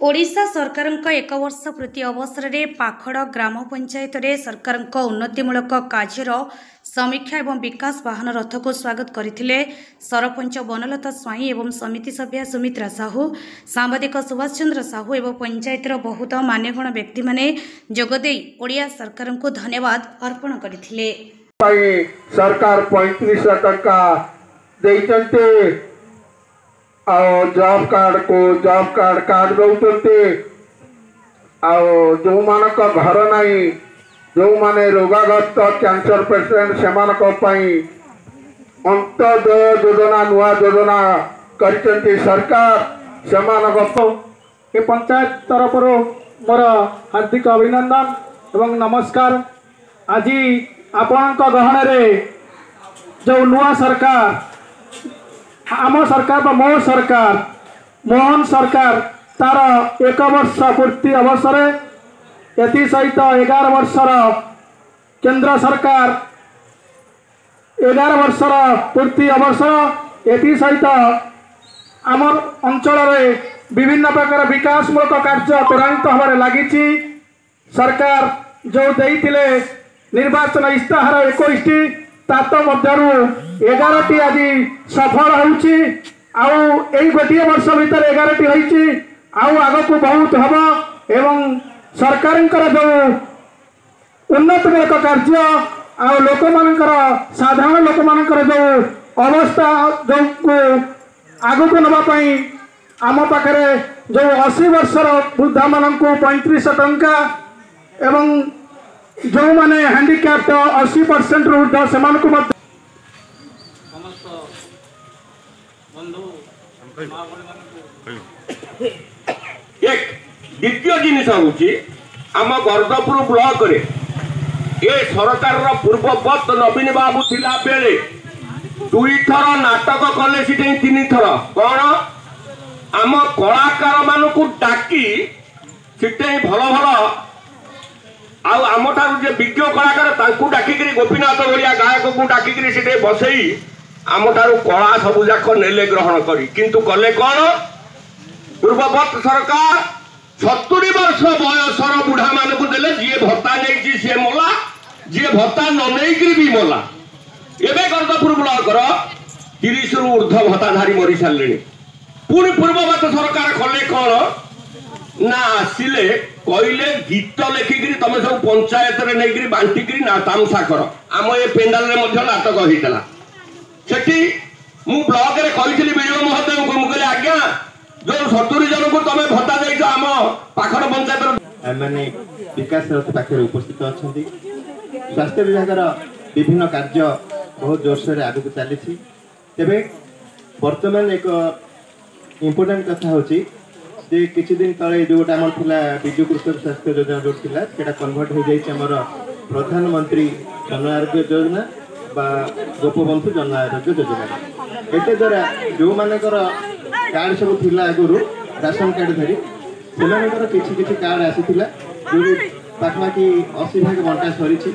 ଓଡ଼ିଶା ସରକାରଙ୍କ ଏକ ବର୍ଷ ପୂର୍ତ୍ତି ଅବସରରେ ପାଖଡ଼ ଗ୍ରାମ ପଞ୍ଚାୟତରେ ସରକାରଙ୍କ ଉନ୍ନତିମୂଳକ କାର୍ଯ୍ୟର ସମୀକ୍ଷା ଏବଂ ବିକାଶ ବାହନ ରଥକୁ ସ୍ୱାଗତ କରିଥିଲେ ସରପଞ୍ଚ ବନଲତା ସ୍ୱାଇଁ ଏବଂ ସମିତି ସଭ୍ୟା ସୁମିତ୍ରା ସାହୁ, ସାମ୍ବାଦିକ ସୁଭାଷ ଚନ୍ଦ୍ର ସାହୁ ଏବଂ ପଞ୍ଚାୟତର ବହୁତ ମାନ୍ୟଗଣ ବ୍ୟକ୍ତିମାନେ ଯୋଗଦେଇ ଓଡ଼ିଆ ସରକାରଙ୍କୁ ଧନ୍ୟବାଦ ଅର୍ପଣ କରିଥିଲେ। ପାଇଁ ସରକାର 3500 ଟଙ୍କା ଦେଇଛନ୍ତି ଆଉ ଜବ୍ କାର୍ଡକୁ ଜବ୍ କାର୍ଡ କାର୍ଡ ଦେଉଛନ୍ତି। ଆଉ ଯେଉଁମାନଙ୍କ ଘର ନାହିଁ, ଯେଉଁମାନେ ରୋଗାଗ୍ରସ୍ତ, କ୍ୟାନ୍ସର ପେସେଣ୍ଟ, ସେମାନଙ୍କ ପାଇଁ ଅନ୍ତ୍ୟୋଦୟ ଯୋଜନା ନୂଆ ଯୋଜନା କରିଛନ୍ତି ସରକାର ସେମାନଙ୍କ। ଏ ପଞ୍ଚାୟତ ତରଫରୁ ମୋର ହାର୍ଦ୍ଦିକ ଅଭିନନ୍ଦନ ଏବଂ ନମସ୍କାର। ଆଜି ଆପଣଙ୍କ ଗହଣରେ ଯେଉଁ ନୂଆ ସରକାର, ଆମ ସରକାର ବା ମୋ ସରକାର, ମୋହନ ସରକାର, ତାର ଏକ ବର୍ଷ ପୂର୍ତ୍ତି ଅବସରେ, ଏଥିସହିତ 11 ବର୍ଷର କେନ୍ଦ୍ର ସରକାର 11 ବର୍ଷର ପୂର୍ତ୍ତି ଅବସର, ଏଥିସହିତ ଆମ ଅଞ୍ଚଳରେ ବିଭିନ୍ନ ପ୍ରକାର ବିକାଶମୂଳକ କାର୍ଯ୍ୟ ତ୍ୱରାନ୍ୱିତ ହେବାରେ ଲାଗିଛି। ସରକାର ଯେଉଁ ଦେଇଥିଲେ ନିର୍ବାଚନ ଇସ୍ତାହାର 21ଟି, ତା ମଧ୍ୟରୁ 11ଟି ଆଜି ସଫଳ ହେଉଛି। ଆଉ ଏଇ ଗୋଟିଏ ବର୍ଷ ଭିତରେ 11ଟି ହୋଇଛି, ଆଉ ଆଗକୁ ବହୁତ ହେବ। ଏବଂ ସରକାରଙ୍କର ଯେଉଁ ଉନ୍ନତିମୂଳକ କାର୍ଯ୍ୟ ଆଉ ଲୋକମାନଙ୍କର, ସାଧାରଣ ଲୋକମାନଙ୍କର ଯେଉଁ ଅବସ୍ଥା ଯେଉଁକୁ ଆଗକୁ ନେବା ପାଇଁ ଆମ ପାଖରେ ଯେଉଁ 80 ବର୍ଷର ବୃଦ୍ଧାମାନଙ୍କୁ 3500 ଟଙ୍କା ଏବଂ ଯେଉଁମାନେ ହ୍ୟାଣ୍ଡିକ୍ୟାପ୍ଟ 80 ପରସେଣ୍ଟରୁ ଉର୍ଦ୍ଧ୍ୱ ସେମାନଙ୍କୁ ମଧ୍ୟ। ସମସ୍ତ ବନ୍ଧୁ ମା ଭଉଣୀମାନଙ୍କୁ। ଏକ ଦ୍ୱିତୀୟ ଜିନିଷ ହେଉଛି, ଆମ ଗର୍ଦ୍ଦପୁର ବ୍ଲକରେ ଏ ସରକାରର ପୂର୍ବବତ୍ ନବୀନ ବାବୁ ଥିଲା ବେଳେ ଦୁଇଥର ନାଟକ କଲେ ସେଠି, ତିନିଥର କ'ଣ ଆମ କଳାକାର ମାନଙ୍କୁ ଡାକି ସେଠି ଭଲ ଭଲ ଆଉ ଆମଠାରୁ ଯେ ବିଜ୍ଞ କଳାକାର ତାଙ୍କୁ ଡାକିକିରି, ଗୋପୀନାଥ ଭଳିଆ ଗାୟକକୁ ଡାକିକିରି ସେଠି ବସେଇ ଆମଠାରୁ କଳା ସବୁ ଯାକ ନେଲେ ଗ୍ରହଣ କରି। କିନ୍ତୁ କଲେ କ'ଣ ପୂର୍ବବର୍ତ୍ତ ସରକାର? 70 ବର୍ଷ ବୟସର ବୁଢା ମାନଙ୍କୁ ଦେଲେ। ଯିଏ ଭତ୍ତା ନେଇଛି ସିଏ ମଲା, ଯିଏ ଭତ୍ତା ନ ନେଇକିରି ବି ମଲା। ଏବେ ଗର୍ଦ୍ଦପୁର ବ୍ଲକର 30ରୁ ଉର୍ଦ୍ଧ୍ୱ ଭତ୍ତାଧାରୀ ମରି ସାରିଲେଣି। ପୁଣି ପୂର୍ବବର୍ତ୍ତ ସରକାର କଲେ କ'ଣ ନା, ଆସିଲେ କହିଲେ ଗୀତ ଲେଖିକିରି ତମେ ସବୁ ପଞ୍ଚାୟତରେ ନେଇକିରି ବାଣ୍ଟିକିରି ନା ତାମସା କର। ଆମ ଏ ପେଣ୍ଡାଲରେ ମଧ୍ୟ ନାଟକ ହେଇଥିଲା। ସେଠି ମୁଁ ବ୍ଲକରେ କହିଥିଲି ବିଡ଼ିଓ ମହୋଦୟଙ୍କୁ, ମୁଁ କହିଲି, ଆଜ୍ଞା, ଯୋଉ 70 ଜଣଙ୍କୁ ତମେ ଭତ୍ତା ଦେଇଛ ଆମ ପାଖର ପଞ୍ଚାୟତର। ଏମାନେ ବିକାଶ ରଥ ପାଖରେ ଉପସ୍ଥିତ ଅଛନ୍ତି। ସ୍ୱାସ୍ଥ୍ୟ ବିଭାଗର ବିଭିନ୍ନ କାର୍ଯ୍ୟ ବହୁତ ଜୋରସୋରରେ ଆଗକୁ ଚାଲିଛି। ତେବେ ବର୍ତ୍ତମାନ ଏକ ଇମ୍ପୋର୍ଟାଣ୍ଟ କଥା ହେଉଛି ଯେ କିଛି ଦିନ ତଳେ ଯେଉଁଟା ଆମର ଥିଲା ବିଜୁ କୃଷକ ସ୍ୱାସ୍ଥ୍ୟ ଯୋଜନା ଯେଉଁଟା ଥିଲା, ସେଇଟା କନଭର୍ଟ ହେଇଯାଇଛି ଆମର ପ୍ରଧାନମନ୍ତ୍ରୀ ଜନ ଆରୋଗ୍ୟ ଯୋଜନା ବା ଗୋପବନ୍ଧୁ ଜନ ଆରୋଗ୍ୟ ଯୋଜନା। ଏତେ ଦ୍ୱାରା ଯେଉଁମାନଙ୍କର କାର୍ଡ଼ ସବୁ ଥିଲା ଆଗରୁ ରାସନ କାର୍ଡ଼ ଧରି, ସେମାନଙ୍କର କିଛି କିଛି କାର୍ଡ଼ ଆସିଥିଲା, ଯେଉଁ ପାଖାପାଖି 80 ଭାଗ ବଣ୍ଟା ସରିଛି।